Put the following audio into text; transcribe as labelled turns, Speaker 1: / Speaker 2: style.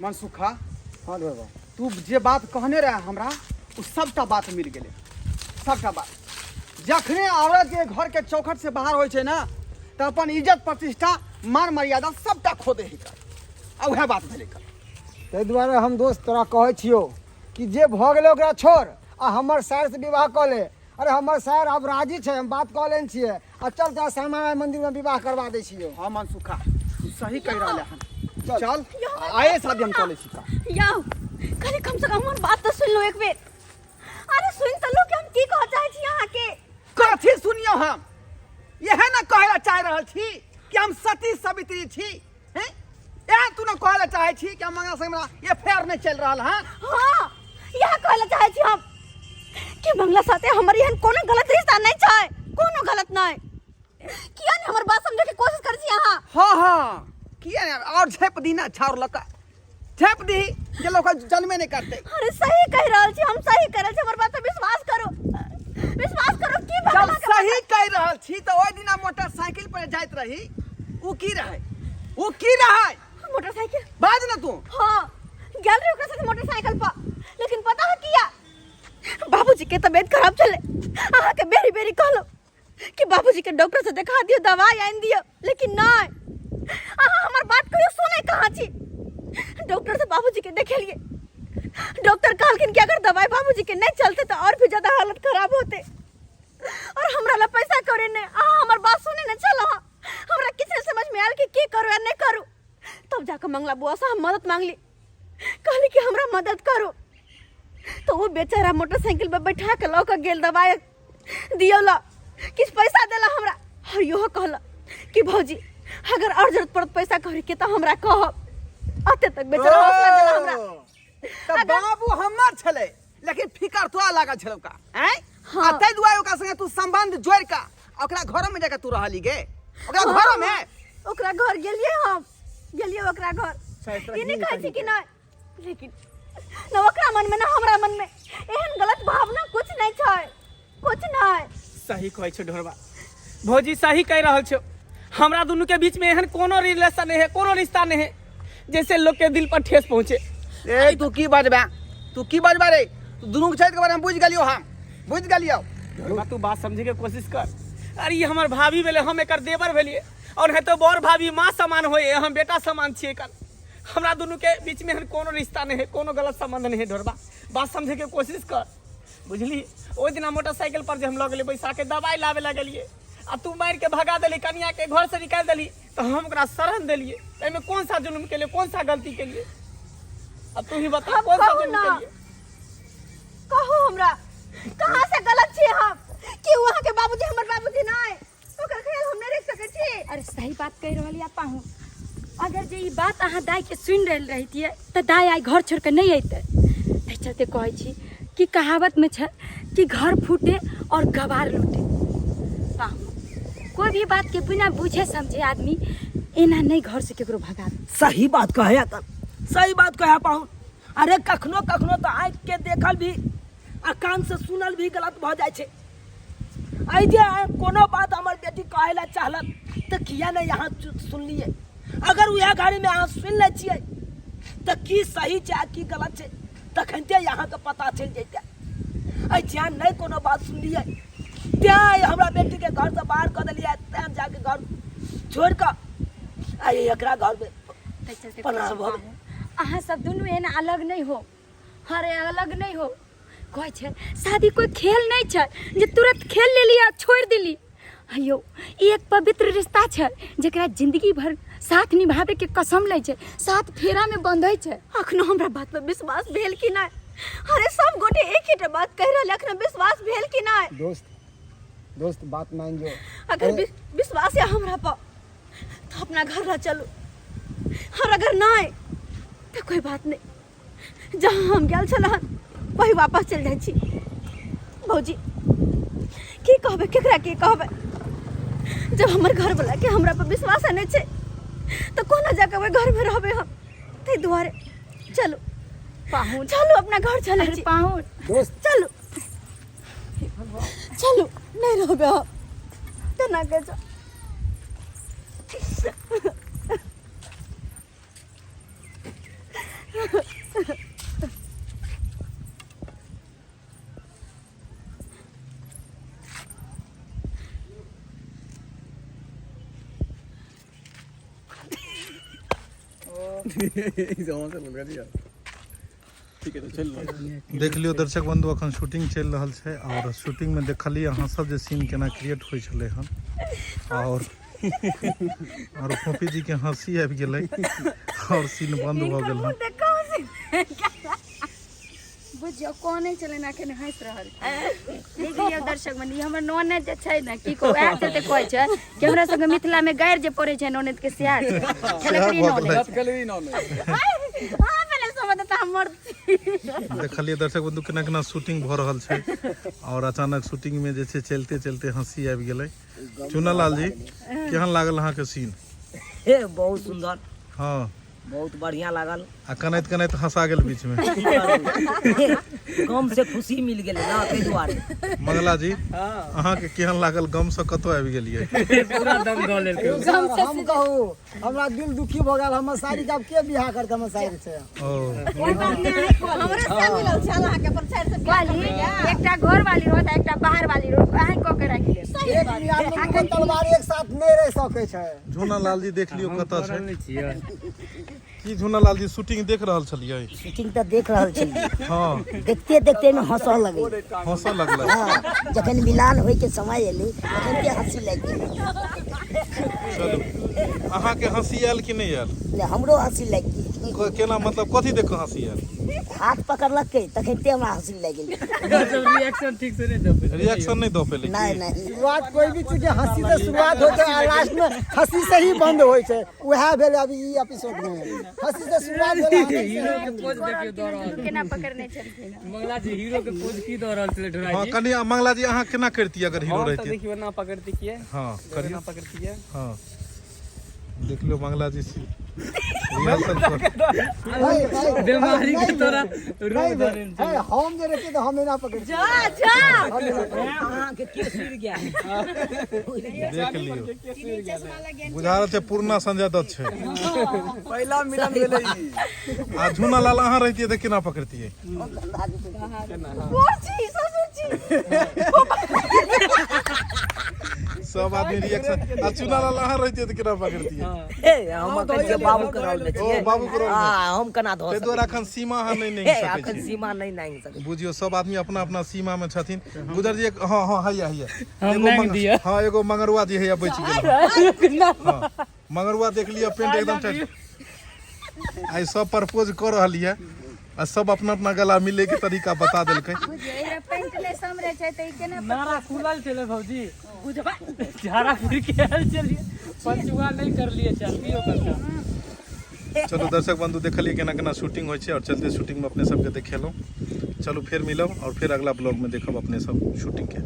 Speaker 1: मनसुखा।
Speaker 2: हाँ ढोरबा।
Speaker 1: तू जे बात कहने रहे हमरा, ओ सबटा बात मिल गेलै, सबटा बात। जखने औरत के घर के चौखट से बाहर होइ छै ना, तऽ अपन इज्जत प्रतिष्ठा मान मर्यादा सबटा खो दे है, आ उएह बात भेलै कल।
Speaker 2: ताहि दुआरे हम दोस्त तोरा कहै छियौ कि जे भऽ गेलै ओकरा छोड़ आ हमर सार से विवाह कऽ ले। अरे हमर सार आब राजी छै, हम बात कऽ लेने छियै, आ चल तोरा श्यामा माइ मंदिर में विवाह करवा दै छियौ।
Speaker 1: हाँ मनसुखा, तू सही कहि रहल हन।
Speaker 2: चल।
Speaker 1: चल, आए शादी हम चलै छी।
Speaker 3: यौ, कनि कम से कम हमर बात तऽ सुनि लो एक बेर। अरे सुनि तऽ लो कि हम की कहऽ चाहै छी अहाँके।
Speaker 1: कथी सुनियौ? हम इएह ने कहै लए चाहि रहल छी कि हम सती सवित्री छी, हैं? इएह तू ने कहै लए चाहै छी कि हम मंगला संग हमरा एफआईआर नहि चलि रहल हँ?
Speaker 3: हाँ, इएह कहै लए चाहै छी हम कि मंगला साथे हमर एहन कोनो गलत रिश्ता नहि छै, कोनो गलत नहि। किया नहि हमर बात समझे के कोशिश करै छी अहाँ?
Speaker 1: हाँ हाँ, किया नहि? और झेप दी ना, छाउर लऽ कऽ झेप दी जे लोक जन्मे नहि करतै।
Speaker 3: अरे सही कहि रहल छी हम, सही कहि रहल छी, हमर बात पर विश्वास करू, विश्वास करू की
Speaker 1: जब
Speaker 3: भगवान के।
Speaker 1: सही कहि रहल छी तऽ ओहि दिना मोटरसाइकिल पर जाइत रही, उ की रहै, उ की रहै?
Speaker 3: मोटरसाइकिल?
Speaker 1: बाज ना तू।
Speaker 3: हाँ, गेल रही ओकरा साथे मोटरसाइकिल पर, लेकिन पता है किया? बाबूजी के तबीयत खराब छलै, अहाँके बेरी बेरी कहलो कि बाबूजी के डॉक्टर से देखा दियो, दवाई आनि दियो, लेकिन नहीं, अहाँ हमर बात कहियो सुनै कहाँ छी। डॉक्टर से बाबूजी के देखेलिए, डॉक्टर कहलखिन कि अगर दवाई बाबूजी के नहीं चलते तो और भी ज्यादा हालत खराब होते, और हमरा ला पैसा करे नहीं। अहाँ हमर बात सुने नहीं छल। हमरा किछु नहीं समझ में आयल कि की करू या नहीं करू। तब जाकर मंगला बुआ से हम मदद मांगली, कहली कि हमरा मदद करू, तो वो बेचारा मोटरसाइकिल पर बैठा के लऽ के गेल, दवाई दियौला, किछु पैसा देला हमरा, और इहो कहला कि भौजी अगर और जरूरत पड़त पैसा कौड़ी के तऽ हमरा कहब। अते तक बेचारा हौसला देला हमरा।
Speaker 1: तऽ बाबू हमर छलै, लेकिन फिकर तोरा लागल छलौ का, आँय?
Speaker 3: हाँ।
Speaker 1: आ ताहि दुआरे ओकरा संगे तू संबंध जोड़ि कऽ आ ओकरा घरो में जाके तू रहली गे, ओकरा
Speaker 3: हाँ,
Speaker 1: घरो में?
Speaker 3: ओकरा घर गेलियै, हम गेलियै ओकरा घर।
Speaker 1: शायद तोरा
Speaker 3: ई नहि
Speaker 1: नींद
Speaker 3: कहै छी
Speaker 1: कहीं
Speaker 3: कि नहि, लेकिन न ओकरा मन में न हमरा मन में एहन गलत भावना कुछ नहीं छै, कुछ नहीं।
Speaker 4: सही कहै छौ ढोरबा भौजी, सही कहि रहल छौ। हमरा दुनू के बीच में एहन कोनो रिलेशन नहीं है, कोनो रिश्ता नहीं है जैसे लोग के दिल पर ठेस पहुंचे।
Speaker 1: ए, तू की बजबा, तू की बजबा रे? तू दुनू के छठि के बारे में बुझि गेलियौ, हम बुझि गेलियौ।
Speaker 4: ढोरबा, तू बात समझे के कोशिश कर। अरे ई हमर भाभी भेलै, हम एकर देवर भेलियै, और है तो बड़ भाभी माँ समान होए, हम बेटा समान छियै एकर। हमरा दुनू के बीच में एहन कोनो रिश्ता नहीं है, कोनो गलत संबंध नहीं है। ढोरबा, बात समझे के कोशिश कर, बुझली? ओहि दिना मोटरसाइकिल पर जे हम लऽ गेलियै बैसा के दवाई लाबे लए गेलियै आ तू मारि के भगा देली, कनिया के घर से निकालि देली, तऽ हम ओकरा शरण देलियै। एहिमे कोन सा जुलुम केलियै, कोन सा गलती केलियै? अब तू ही बता,
Speaker 3: अब
Speaker 4: कौन सा
Speaker 3: कहू
Speaker 4: जुलुम
Speaker 3: ना।
Speaker 4: केलियै?
Speaker 3: कहू हमरा कहाँ से गलत छी हम? कि वहाँ के बाबूजी हमर बाबूजी नहीं, ओकर ख्याल हम नहीं रख सकै छी?
Speaker 5: अरे सही बात कहि रहल या पाहु। अगर जे ई बात अहाँ दाई के सुनि रहल रहितियै तऽ दाई आइ घर छोड़ के नहीं अइतै। एहि चलते कहै छी कि कहावत में छै कि घर फूटे और गवार लूटे। पाहु, कोई भी बात के बिना बुझे समझे आदमी एना नहीं घर से केकरो भगावे।
Speaker 6: सही बात कहे त, सही बात कहे पाहु। अरे कखनो कखनो तऽ आँखि के देखल भी आ कान से सुनल भी गलत भऽ जाइ छै। आइ जे कोनो बात हमर बेटी कहै लए चाहलक तऽ किया नहि अहाँ सुनलियै? अगर उएह घड़ीमे अहाँ सुनि लै छियै तऽ की सही छै आ की गलत छै तखनते अहाँके पता चलि जैतै। आइ जैं नहि कोनो बात सुनलियै तैं आइ हमरा बेटीके घरसँ बाहर कऽ देलियै, तैं जाके घर छोड़ि कऽ आइ एकरा घरमे
Speaker 5: ताहि चलते
Speaker 6: पनाह
Speaker 5: कहै छी
Speaker 6: भऽ गेल।
Speaker 5: पाहुन, अहाँ सब दुनू एना अलग नहि हो, अरे अलग नहि हो। कहै छै शादी कोई खेल नहि छै जे तुरंत खेल लेली आ छोड़ि देली। अयो ई एक पवित्र रिश्ता छै जेकरा जिंदगी भर साथ निभावे के कसम लै छै, साथ फेरा में बंधै छै।
Speaker 3: अखनो हमरा बात पर विश्वास भेल कि नहि? अरे सब गोटे एक ही टा बात कहि रहल, अखनो विश्वास भेल कि नहि?
Speaker 2: दोस्त, दोस्त बात मान जो।
Speaker 3: अगर विश्वास है हमरा पर तो अपना घर ला चलू, और अगर नहीं तो कोई बात नहीं, जहाँ हम गेल छल वही वापस चलि जाइ छी। भौजी की कहबै, केकरा की कहबै? जब हमर घरवला के हमरा पर विश्वास नहि छै तऽ कोना जाके ओहि घरमे रहबै हम? ताहि दुआरे चलू
Speaker 5: पाहुन,
Speaker 3: चलू अपना घर चलै
Speaker 5: अरे
Speaker 3: छी।
Speaker 5: पाहुन,
Speaker 2: दोस्त
Speaker 3: चलू चलू, नहि रहबै हम तेना के।
Speaker 7: देख लियौ दर्शक बंधु, अखन शूटिंग चलि रहल छै और शूटिंग में देखलियै अहाँ सब जे सीन केना क्रिएट होइ छलै हन और और फोफी जी के हंसी आबि गेलै और सीन बंद भऽ गेल हन।
Speaker 5: बुझियौ कोने छलै ने, अखन हँसि रहल छै। देख लियौ दर्शक बन्धु, ई हमर ननद जे छै ने, की कहू, वएह चलते कहै छै कि हमरा सबके मिथिला मे गारि जे पड़ै छै ननद के, सएह छै
Speaker 7: सएह
Speaker 5: छलकरी
Speaker 7: भऽ
Speaker 5: ननद।
Speaker 7: गेलै।
Speaker 3: हाँ, पहले समझ त हमर
Speaker 7: देखलियै दर्शक बंधु केना केना शूटिंग भऽ रहल छै और अचानक शूटिंग में जे छै चलते चलते हंसी आबि गेलै। चुनालाल जी, केहन लागल अहाँके सीन?
Speaker 6: हे, बहुत सुंदर।
Speaker 7: हँ,
Speaker 6: बहुत बढ़िया लागल।
Speaker 7: आ कनैत कनैत हंसा गेल बीच में।
Speaker 6: गम से खुशी मिल गेलै ना, ताहि दुआरे।
Speaker 7: मंगला जी, अहाँके केहन लागल? गम से कतौ आबि गेलियै?
Speaker 4: पूरा दम दऽ लेलकै।
Speaker 2: हम कहू, हमरा दिल दुखी भऽ गेल। हमर साड़ी के आब के बियाह करतै हमर साड़ी से?
Speaker 7: ओ
Speaker 3: हमरे से मिलल छल अहाँके अपन साइड से।
Speaker 5: कहली, एकटा घर वाली रहत आ एकटा बाहर वाली रहत, अहीं कऽ के राखि लेब।
Speaker 2: एक मियान में दूगो तलवार एक साथ नहि रहि सकै छै।
Speaker 7: झूनालाल जी, देख लियौ कतऽ छै।
Speaker 4: नहि छियै
Speaker 7: की झूनालाल जी, शूटिंग देख रहल छलियै?
Speaker 8: शूटिंग तऽ देख रहल छी।
Speaker 7: हँ।
Speaker 8: देखते देखते मे हंसऽ लगै।
Speaker 7: हंसऽ लगलै?
Speaker 8: हँ, जखन मिलान होय के समय एलै तखन के हंसी लागि गेलै।
Speaker 7: चलू, अहाँके हंसी आयल कि नहि आयल?
Speaker 8: नहि, हमरो हंसी लागि गेल।
Speaker 7: केना, मतलब कथी देख कऽ हंसी आयल?
Speaker 8: हाथ पकड़लकै तखन हमरा हंसी लागि गेल।
Speaker 4: रिएक्शन ठीक से नहि दऽ पेलै।
Speaker 7: रिएक्शन नहि दऽ पेलै?
Speaker 8: नहि।
Speaker 7: की?
Speaker 8: नहि।
Speaker 2: शुरुआत कोई भी चीज के हंसी से शुरुआत होइ छै आ लास्ट में हंसी से ही बंद होइ छै। वएह भेल अभी ई एपिसोड में, हंसी से शुरुआत भेल, हंसी से
Speaker 4: हीरो के पोज देखियौ दऽ रहल।
Speaker 5: केना पकड़ने छलखिन?
Speaker 4: मंगला जी, हीरो के पोज की दऽ रहल छलै ढोरा
Speaker 7: हँ
Speaker 4: जी?
Speaker 7: कनि मंगला जी, अहाँ केना करितियै अगर हीरो
Speaker 4: हम तऽ
Speaker 7: रहितियै?
Speaker 4: देखियौ एना पकड़ती किए।
Speaker 7: हँ, करियौ।
Speaker 4: एना पकड़तियै।
Speaker 7: हँ, देख लियौ मंगला जी रिहर्सल कर
Speaker 2: नहीं, नहीं,
Speaker 4: बीमारी के
Speaker 2: नहीं
Speaker 4: तोरा
Speaker 2: भेल।
Speaker 4: रोग
Speaker 2: नहीं भेल।
Speaker 4: धरेने छलै।
Speaker 2: है, हम जे रहतियै तऽ हम एना पकड़ितियै।
Speaker 3: जा जा।
Speaker 6: अहाँके के सुनि गया?
Speaker 7: देख लियौ, बुझा रहल छै पूर्णा संजय दत्त छै।
Speaker 1: पहिला मिलन भेलै ई।
Speaker 7: आ झूनालाल, अहाँ रहितियै तऽ केना पकड़तियै?
Speaker 3: कोन छी, ससुर छी?
Speaker 7: सब आदमी रिएक्शन। आ चुनालाल, अहाँ रहितियै तऽ केना पकड़तियै?
Speaker 6: हे, हम अखन छियै बाबू के रोल में छियै।
Speaker 7: ओ, बाबू के रोल में।
Speaker 6: हाँ, हम केना धऽ
Speaker 7: ताहि दुआरे
Speaker 6: सकै
Speaker 7: अखन सीमा अहाँ नहि
Speaker 6: हे
Speaker 7: नांघि सकै
Speaker 6: अखन
Speaker 7: छी।
Speaker 6: सीमा नहि नांघि सकै।
Speaker 7: बुझियौ, सब आदमी अपना अपना सीमा में छथिन। गुजर जी, हँ हँ, हैया हैया।
Speaker 4: हम
Speaker 7: एगो
Speaker 4: नांघि
Speaker 7: मंग-
Speaker 4: दिअ।
Speaker 7: हँ, एगो मंगरुआ जी हैया बचि गेल। हँ, मंगरुआ देख लिअ, पेंट एकदम टाइट। आइ सब प्रपोज कऽ रहल यऽ आ सब अपना अपना गला मिले के तरीका बता देलकै।
Speaker 5: बुझियौ, एकरा पेंट नहि समरे छै तऽ ई केना?
Speaker 4: नारा खुलल छलै भौजी, झाड़ा फिर के आयल छलियै, पंचुआ नहि करलियै, चलती ओकर काम।
Speaker 7: चलू दर्शक बंधु, देखलियै केना केना शूटिंग होइ छै और चलते शूटिंग में अपने सबके देखेलहुँ। चलू, फेर मिलब और फेर अगला ब्लॉग में देखब अपने सब शूटिंग के।